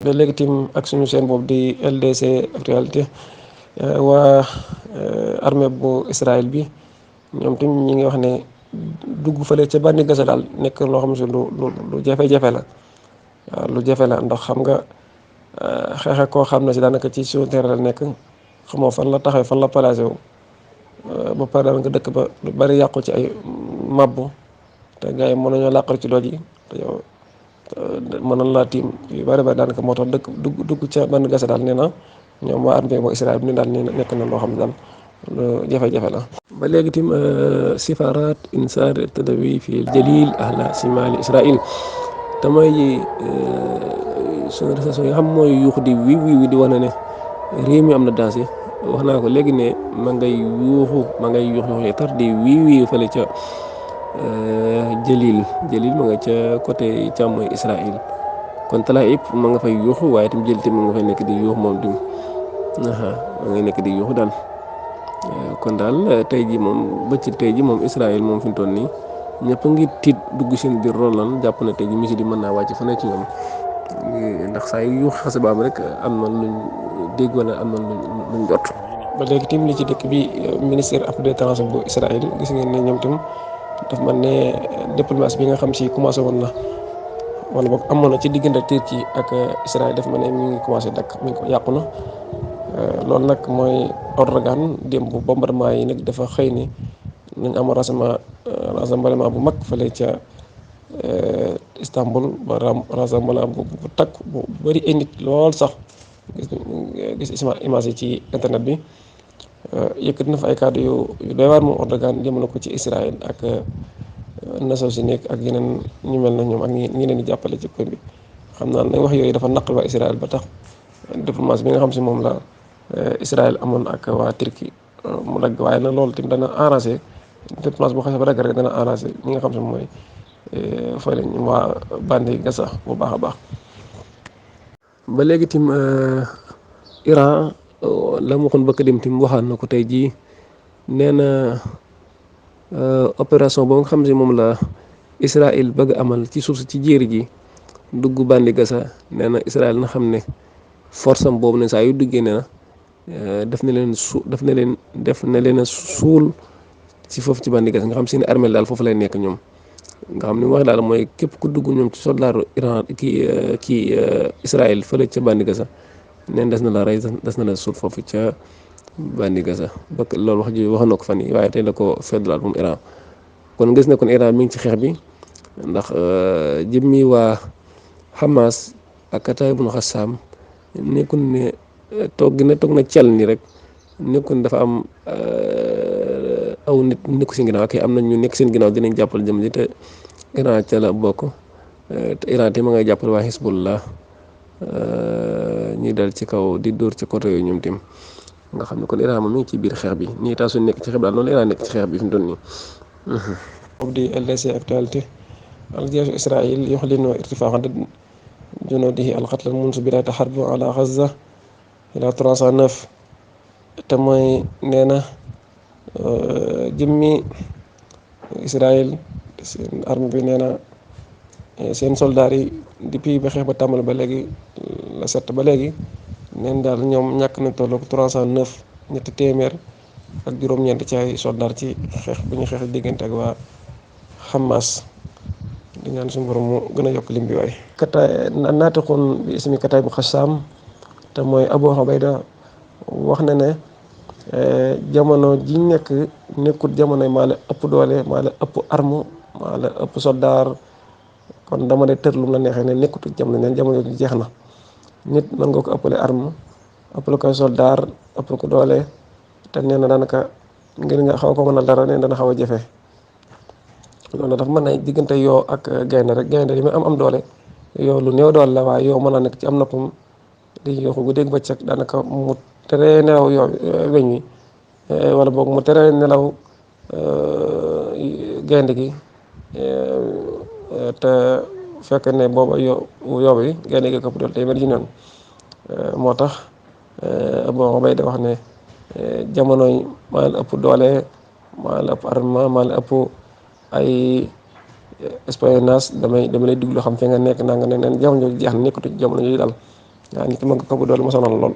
ba léegi tim ak suñu chaîne boobu di LDC Actualité waa armée bu Israël bi ñoom tim ñi ngi wax ne dugg fële ca bànni Gaza daal nekk loo xam si lu jafe-jafe la. waaw lu jafe la ndax xam nga xeexe koo xam ne si daanaka ci suñu terrain la nekk xamoo fan la taxaw fan la placé wu ba pare daanaka dëkk ba lu bari yàqu ci ay mabbu te gars yi mën nañoo làqal ci doj yi te yow mën nañ laa tiim yu bari bari daanaka moo tax dugg ca bànni Gaza daal nee na ñoom waa armée bu Israël bi ni daal nee na nekk na loo xam ne daal lu jafe-jafe la. ba léegi tim sifarat insar tadawi fi jalil ahla simali Israël te mooy sonorisation yi nga xam mooy yuuxu di wi di wane ne réew mi am na danger wax naa ko léegi ne ma ngay yuuxu tar di wii fële ca Jalil ma nga ca côté càmmooy Israël kon Talaib ma nga fay yuuxu waaye itam Jalil tamit ma nga fay nekk di yuuxu moom tim ma ngay nekk di yuuxu daal kon daal tey ji moom bëccëg tey ji moom Israël moom fi mu toll nii ñëpp a ngi tiit dugg seen biir Roland jàpp na tey ji misi di mën naa wàcc fa ne ci ñoom ndax saa yu yuuxu xase ba am rek am na luñ dégg wala am na luñ jot. ba léegi tim li ci dëkk bi ministère affaires étrangères bu Israël gis ngeen ne ñoom tam daf man ne diplomatie bi nga xam si commencé woon na wala boog amoon na ci diggante Turquie ak Israël daf ma ne mi ngi commencé dakk mi ngi ko yàqu na loolu nag mooy Erdogan démb bombardement yi nag dafa xëy ni nañ amoon rassemblement bu mag fële ca Istanbul ba rassemblement bu takk bu bëri ay nit lool sax gis image yi ci internet bi yëkkati na fa ay kàddu yu doy waar moom Erdogan jëmale ko ci Israël ak Nations Unies ak yeneen ñu mel na ñoom ak ñi leen di jàppale ci kër bi xam naa ne wax yooyu dafa naqal waa Israël ba tax diplomatie bi nga xam si moom la Israël amoon ak waa Turquie mu dagg waaye nag loolu tamit dana arrangé diplomatie bu xasee ba dagg rek dana arrangé ñi nga xam si mooy fële ñu waa bandi Gaza bu baax a baax. ba léegi tim Iran la mu waxoon bëgg dem tim waxaan na ko tey jii nee na opération boo nga xam si moom la Israël bëgg amal ci suuf si ci jéeri ji dugg bandi Gaza nee na Israël na xam ne force am boobu ne saa yu duggee nee na def na leen a suul ci foofu ci bandi Gaza nga xam seen armée daal foofu lay nekk ñoom nga xam ni mu wax daal mooy képp ku dugg ñoom ci soldaaru Iran kii Israël fële ca bandi Gaza neen des na la rey des na la suul foofu ca bandi Gaza ba loolu wax ji wax na ko fan yi waaye tey la ko feddalaat moom Iran kon gis na kon Iran mi ngi ci xeex bi ndax jëmmi waa Hamas ak Kataib ibn Qassam nekkul ne toog na cel ni rek nekkul ne dafa am aw nit nekku seen ginnaaw ak am na ñu nekk seen ginnaaw dinañ jàppal jëm ji te Iran ca la bokk te Iran te ma ngay jàppal waa Hezbollah ñuy dal ci kaw di dóor ci côté yooyu ñoom tim nga xam ne kon Iran moom mi ngi ci biir xeex bi nii tax su nekk ci xeex bi daal noonu Iran nekk ci xeex bi fi mu toll nii. boobu di LDC Actualité al-jaysh Israël yu'linu irtifaa junuudihi al-qatl munzu bidaayati harb ala Gaza ila 309 te mooy nee na jëmmi Israël seen armée bi nee na seen soldats yi depuis ba xeex ba tàmbali ba léegi la set ba léegi neen daal ñoom ñàkk nañ tolloog 309 ñetti téeméer ak juróom-ñeent ci ay soldats ci xeex bu ñu xeex diggante ak waa Hamas di ñaan suñu borom mu gën a yokk lim bi waay. naatiqun bi ismi Kataib ibn Qassam te mooy Abu Ubayda wax na ne jamono ji nekk nekkut jamono maa la ëpp doole maa la ëpp arme maa la ëpp soldaar kon dama de tër lu mu la neexee ne nekkut jamono neen jamono ji jeex na nit mën nga ko ëppale arme ëppale koy soldaar ëppale ko doole te nee na daanaka ngir nga xaw ko mën a dara neen dana xaw a jafe loolu dafa mën na diggante yoo ak gaynde rek gaynde li muy am doole yoo lu néew doole la waaye yoo mën a nekk ci am noppam di yooxu gu dégg bëccëg daanaka mu tere nelaw yoo weñ wi wala boog mu tere nelaw gaynde gi te fekk ne booba yoo bi gaynde gi ko doole tey mel ci noonu moo tax Abu Ubayda wax ne jamonoy maa la ëpp doole maa la ëpp armement maa la ëpp ay espionnage dama lay diglu xam fi nga nekk naa nga ne neen jamono jooju jeex na nekkatu jamono yooyu daal waaw nit ki mën nga ko bu doole mu sonal lool